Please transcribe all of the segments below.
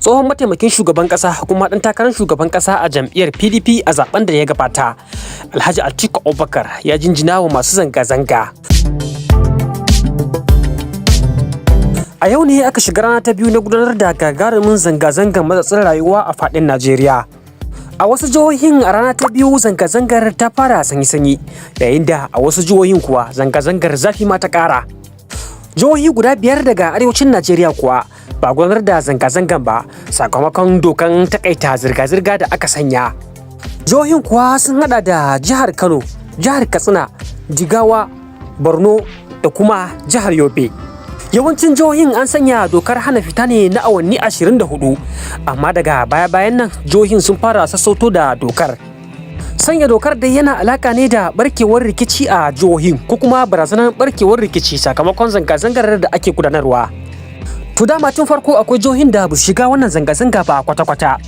Tsohon mataimakin shugaban kasa kuma dan takarar shugaban kasa a jam'iyyar PDP a zaben da ya gabata, Alhaji Atiku Abubakar, ya jinjina wa masu zanga-zanga. A yau ne aka shiga rana ta biyu na gudanar da gagarumin zanga-zangar matsatsin rayuwa a faɗin Najeriya. A wasu jihohin a rana ta biyu zanga-zangar ta fara sanyi-sanyi, yayin da a wasu jihohin kuwa zanga-zangar zafi ma ta ƙara. Jihohi guda biyar daga arewacin Najeriya kuwa ba gudanar da zanga-zangan ba sakamakon dokan takaita zirga-zirga da aka sanya. Jihohin kuwa sun hada da jihar Kano, jihar Katsina, Jigawa, Borno da kuma jihar Yobe. Yawancin jihohin an sanya dokar hana fita ne na awanni 24, amma daga baya-bayan nan jihohin sun fara sassauto da dokar. Sanya dokar dai yana alaka ne da barkewar rikici a jihohin ko kuma barazanar barkewar rikici sakamakon zanga-zangar da ake gudanarwa. To, dama tun farko akwai jihohin da ba su shiga wannan zanga-zanga ba kwata-kwata.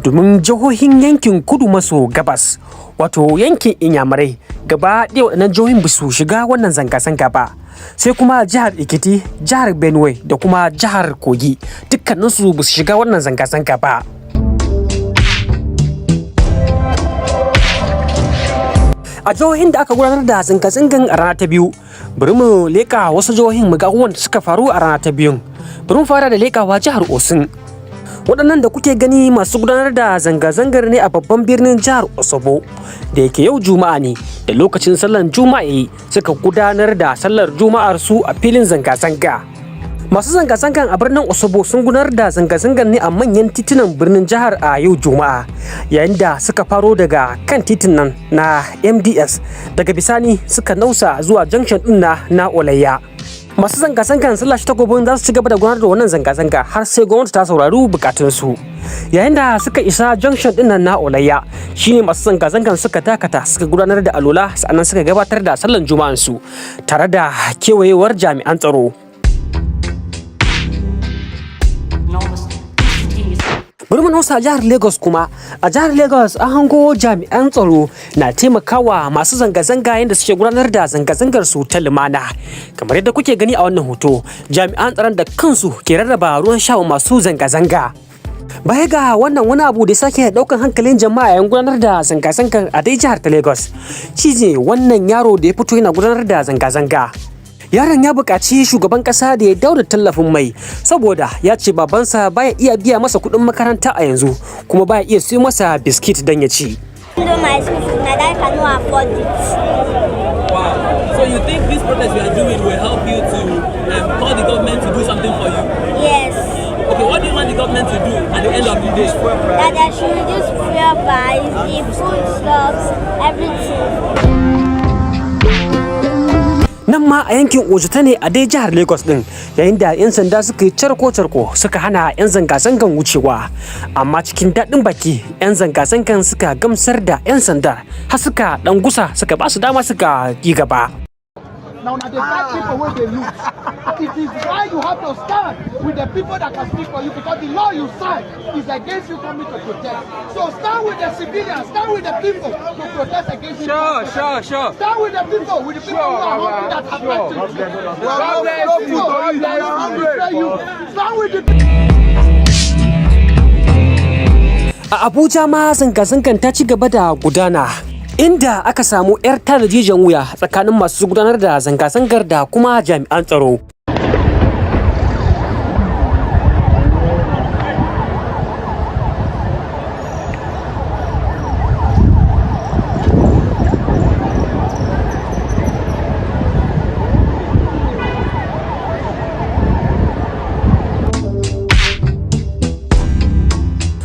Domin jihohin yankin kudu maso gabas, wato yankin Inyamurai, gaba ɗaya waɗannan jihohin ba su shiga wannan zanga-zanga ba. Sai kuma jihar Ekiti, jihar Benue da kuma jihar Kogi, dukkaninsu ba su shiga wannan zanga-zanga ba. A jihohin da aka gudanar da zanga-zangan a rana ta biyu, bari mu leƙa wasu jihohin mu ga abubuwan da suka faru a rana ta biyun. Bari mu fara da leƙawa jihar Osun. Waɗannan da kuke gani masu gudanar da zanga-zangar ne a babban birnin jihar Osogbo, da yake yau Juma'a ne, da lokacin sallar Juma'a suka gudanar da sallar Juma'ar su a filin zanga-zanga. Masu zanga-zangan a birnin Osogbo sun gudanar da zanga-zangar ne a manyan titunan birnin jihar a yau Juma'a, yayin da suka faro daga kan titin nan na MDS, daga bisani suka nausa zuwa junction din na Olayya. Masu zanga-zangan sun lashe takobin za su ci gaba da gudanar da wannan zanga-zanga har sai gwamnati ta saurari bukatunsu. Yayin da suka isa junction din nan na Olayya shine masu zanga-zangan suka dakata, suka gudanar da alola, sannan suka gabatar da sallan Juma'an su tare da kewayewar jami'an tsaro. Enormous instantaneous Bari mu nausa jihar Lagos kuma. A jihar Lagos an hango jami'an tsaro na taimakawa masu zanga-zanga yadda suke gudanar da zanga-zangar su ta lumana. Kamar yadda kuke gani a wannan hoto, jami'an tsaron da kansu ke rarraba ruwan sha wa masu zanga-zanga. Baya ga wannan, wani abu da ya sake daukan hankalin jama'a yayin gudanar da zanga-zangar a dai jihar ta Lagos shi ne wannan yaro da ya fito yana gudanar da zanga-zanga. Yaron ya buƙaci shugaban ƙasa da ya dawo da tallafin mai, saboda ya ce babansa baya iya biya masa kuɗin makaranta a yanzu, kuma baya iya siyo masa biskit don ya ci. Even though my school fees, my dad cannot afford it. Wow. So you think this protest you are doing will help you to call the government to do something for you? Yes. Okay, what do you want the government to do at the end of the day? That they should reduce fuel price, the food stuffs, everything. Nan ma a yankin Ojota ne a dai jihar Lagos din, yayin da 'yan sanda suka yi carko-carko suka hana 'yan zanga-zangan wucewa, amma cikin daɗin baki 'yan zanga-zangan suka gamsar da 'yan sandar har suka ɗan gusa, suka ba su dama suka yi gaba. Now, na dey fight people wey dey loot. It is why you have to stand with the people that can speak for you, because the law you sign is against you coming to protest. So stand with the civilians, stand with the people to protest against you. Sure. Stand with the people, with the people who are hungry that have left you. God bless you. People God that bless want to you. betray you. Stand with the A Abuja ma zanga-zangan ta ci gaba da gudana, inda aka samu 'yar tada jijiyan wuya tsakanin masu gudanar da zanga-zangar da kuma jami'an tsaro.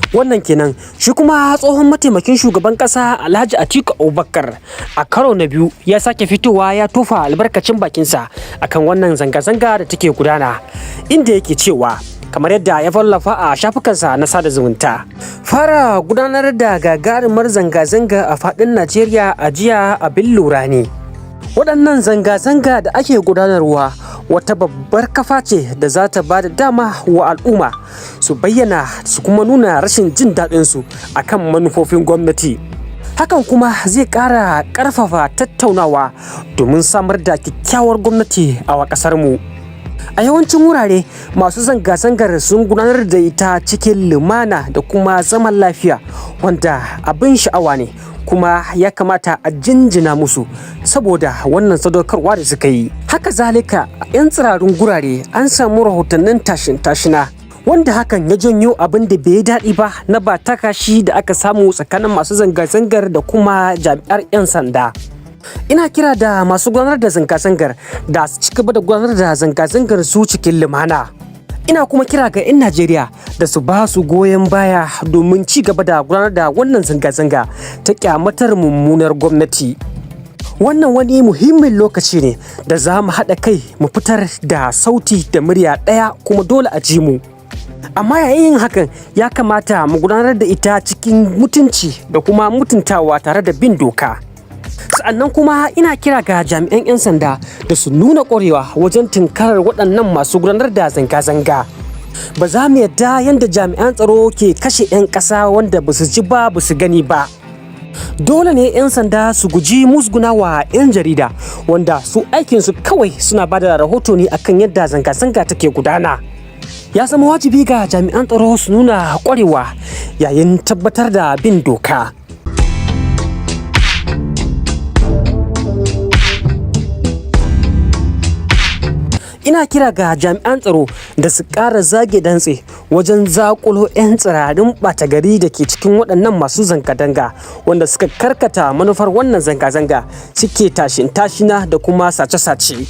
Wannan kenan. Shi kuma tsohon mataimakin shugaban kasa Alhaji Atiku Abubakar a karo na biyu ya sake fitowa ya tofa albarkacin bakinsa akan wannan zanga-zanga da take gudana, inda yake cewa, kamar yadda ya wallafa a shafukansa na sada zumunta, fara gudanar da gagarumar zanga-zanga a faɗin Najeriya a jiya abin lura ne. Waɗannan zanga-zanga da ake gudanarwa wata babbar kafa ce da za ta ba da dama wa al'umma su bayyana su kuma nuna rashin jin daɗinsu a kan manufofin gwamnati. Hakan kuma zai ƙara ƙarfafa tattaunawa domin samar da kyakkyawar gwamnati a ƙasarmu. A yawancin wurare, masu zanga-zangar sun gudanar da ita cikin lumana da kuma zaman lafiya, wanda abin sha'awa ne, kuma ya kamata a jinjina musu saboda wannan sadaukarwa da suka yi. Haka zalika, a 'yan tsirarun gurare an samu rahotannin tashin tashina, wanda hakan ya janyo abin da bai yi daɗi ba na ba takashi da aka samu tsakanin masu zanga-zangar da kuma jami'ar 'yan sanda. Ina kira da masu gudanar da zanga-zangar da su ci gaba da gudanar da zanga-zangar su cikin lumana. Ina kuma kira ga 'yan Najeriya da su ba su goyon baya domin ci gaba da gudanar da wannan zanga-zanga ta kyamatar mummunar gwamnati. Wannan wani muhimmin lokaci ne da za mu haɗa kai mu fitar da sauti da murya ɗaya, kuma dole a ji mu. Amma yayin yin hakan, ya kamata mu gudanar da ita cikin mutunci da kuma mutuntawa tare da bin doka. Sa'annan kuma ina kira ga jami'an 'yan sanda da su nuna ƙwarewa wajen tunkarar waɗannan masu gudanar da zanga-zanga. Ba za mu yadda yadda jami'an tsaro ke kashe 'yan ƙasa wanda ba su ji ba, ba su gani ba. Dole ne 'yan sanda su guji musgunawa 'yan jarida, wanda su aikinsu kawai suna ba da rahoto ne akan yadda zanga-zanga take gudana. Ya zama wajibi ga jami'an tsaro su nuna ƙwarewa yayin tabbatar da bin doka. Ina kira ga jami'an tsaro da su ƙara zage dantse wajen zakulo 'yan tsirarin ɓata gari da ke cikin waɗannan masu zanga-zanga, wanda suka karkata manufar wannan zanga-zanga, suke tashin tashina da kuma sace-sace.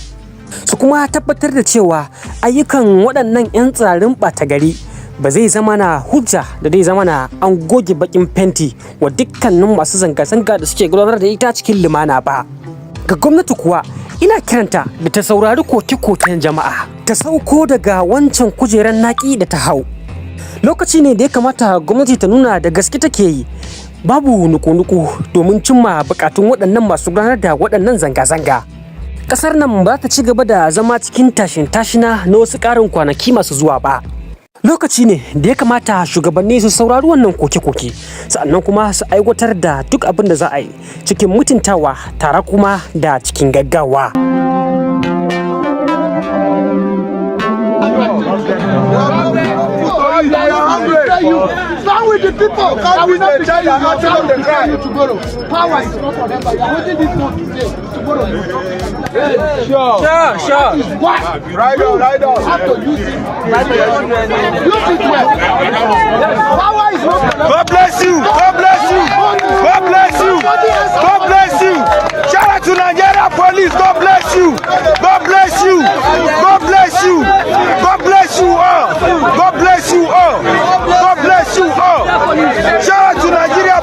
Su kuma tabbatar da cewa ayyukan waɗannan 'yan tsirarin ɓata gari ba zai zama na hujja da zai zama na an goge bakin fenti wa dukkanin masu zanga-zanga da suke gudanar da ita cikin lumana ba. Ga gwamnati kuwa, ina kiranta da ta saurari koke-koken jama'a, ta sauko daga wancan kujerar naki da ta hau. Lokaci ne da ya kamata gwamnati ta nuna da gaske take yi, babu nuku-nuku, domin cimma bukatun waɗannan masu gudanar da waɗannan zanga-zanga. Ƙasar nan ba ta ci gaba da zama cikin tashin tashina na wasu ƙarin kwanaki masu zuwa ba. Lokaci ne da ya kamata shugabanni su saurari wannan koke-koke, sannan kuma su aiwatar da duk abin da za a yi cikin mutuntawa tare kuma da cikin gaggawa. Stand with the people. I will not betray you. I will betray you tomorrow. Power is not forever. You are holding this one today. Tomorrow you will drop it. Sure. That is why Right on, right on. you have to use it. Use it well. Power is not forever. God bless you. God bless you. God bless you. God bless you. Shout out to Nigeria police. God bless you. God bless you. God bless you. God bless you all. God bless you all. God bless you all. Shout out to Nigeria.